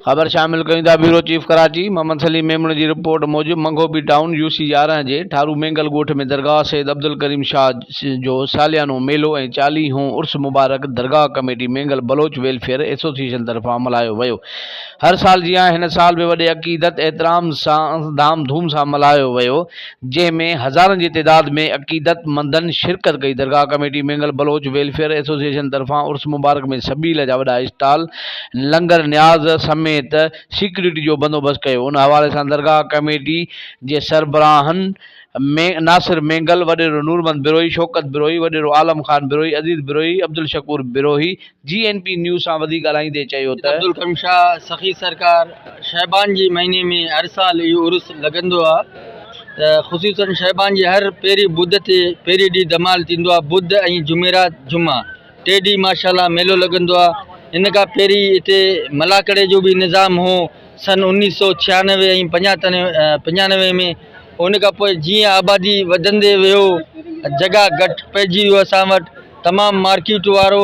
خبر شامل ڪيون ٿا بيورو چيف ڪراچي محمد سليم ميمڻ جي رپورٽ موجب منگهوپي ٽائون يو سي 11 جي ٺارو مينگل ڳوٺ ۾ درگاهه سيد عبدالڪريم شاهه جو ساليانو ميلو ۽ چاليهون عرس مبارڪ درگاهه committee Mengal Baloch welfare association طرفان ملهايو ويو هر سال جيان هن سال به وڏي عقيدت احترام سان ڌام ڌوم سان ملهايو ويو جنهن ۾ هزارن جي تعداد ۾ عقيدتمندن شرڪت ڪئي. درگاهه committee Mengal Baloch welfare association طرفان عرس مبارڪ ۾ سبيل جا وڏا اسٽال، لنگر نياز سميت سيڪيورٽي جو بندوبست ڪيو. ان حوالي سان درگاهه ڪميٽي جي سربراهن ۾ ناصر مينگل، وڏيرو نورمحمد بروهي، شوڪت بروهي، وڏيرو عالم خان بروهي، عزيز بروهي، عبدالشڪور بروهي جي اين پي نيوز سان وڌيڪ ڳالهائيندي چيو ته. عبدالڪريم شاهه سخي سرڪار شعبان جي مهيني ۾ هر سال اهو عرس لڳندو آهي ته خصوصن شعبان جي هر پهرين ٻڌ تي پهرين ڏينهن ڌمال ٿيندو آهي ٻڌ ۽ جمعرات جمعه ٽي ڏينهن ماشاء الله ميلو لڳندو آهي ان کان پهرين هتي ملاکڙي جو به نظام هو سن 1996 ۽ 95 ۾ ان کان پوء جيئن آبادي وڌندي ويو جڳهه گهٽ پئجي ويو اسان وٽ تمام مارڪيٽ وارو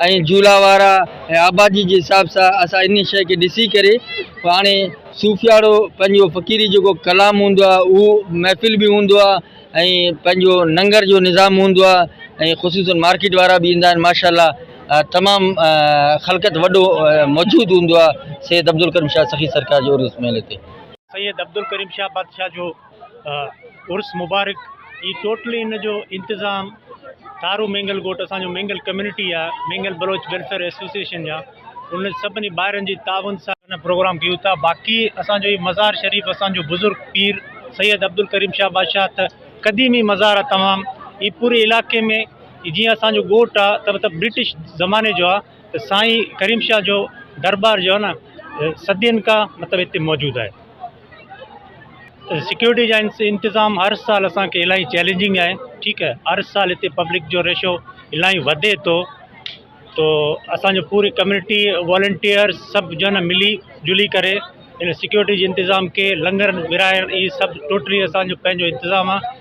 ۽ جهولا وارا ۽ آبادي جي حساب سان اسان انهي شيء کي ڏسي ڪري پوء هاڻي صوفياڻو پنهنجو فقيري جيڪو ڪلام هوندو آهي اهو محفل به هوندو آهي ۽ پنهنجو ننگر جو نظام هوندو آهي ۽ خصوصن مارڪيٽ وارا به ايندا آهن ماشاء الله تمام خلقت وڏو موجود هوندو آهي سيد عبدالڪريم شاهه سخي سرڪار جي عرس ميلي تي. سيد عبدالڪريم شاهه بادشاهه جو عرس مبارڪ هي ٽوٽلي ان جو انتظام ٿارو مينگل ڳوٺ اسان جو مينگل ڪميونٽي آ مينگل بلوچ ويلفيئر ايسوسيئيشن جا ان سڀني ڀائرن جي تعاون سان پروگرام ڪيون ٿا باقي اسان جو هي مزار شريف اسان جو بزرگ پير سيد عبدالڪريم شاهه بادشاهه ته قديمي مزار آ تمام هي پوري علائقي ۾ جيئن اسان جو ڳوٺ آ ته مطلب برٽش زماني جو آ ته سائين ڪريم شاهه جو دربار جو آ نه صدين کان مطلب هتي موجود آهي. سيڪيورٽي جا انتظام هر سال اسان کي الاهي چئلينجنگ آهي ٺيڪ آهي هر سال هتي پبلڪ جو ريشو الاهي وڌي ٿو تو اسان جو پوري ڪميونٽي والنٽيئر سڀ جو آهي نه ملي جلي ڪري ان سيڪيورٽي جي انتظام کي لنگر ورهائڻ اهي سڀ ٽوٽلي اسان جو پنهنجو انتظام آهي.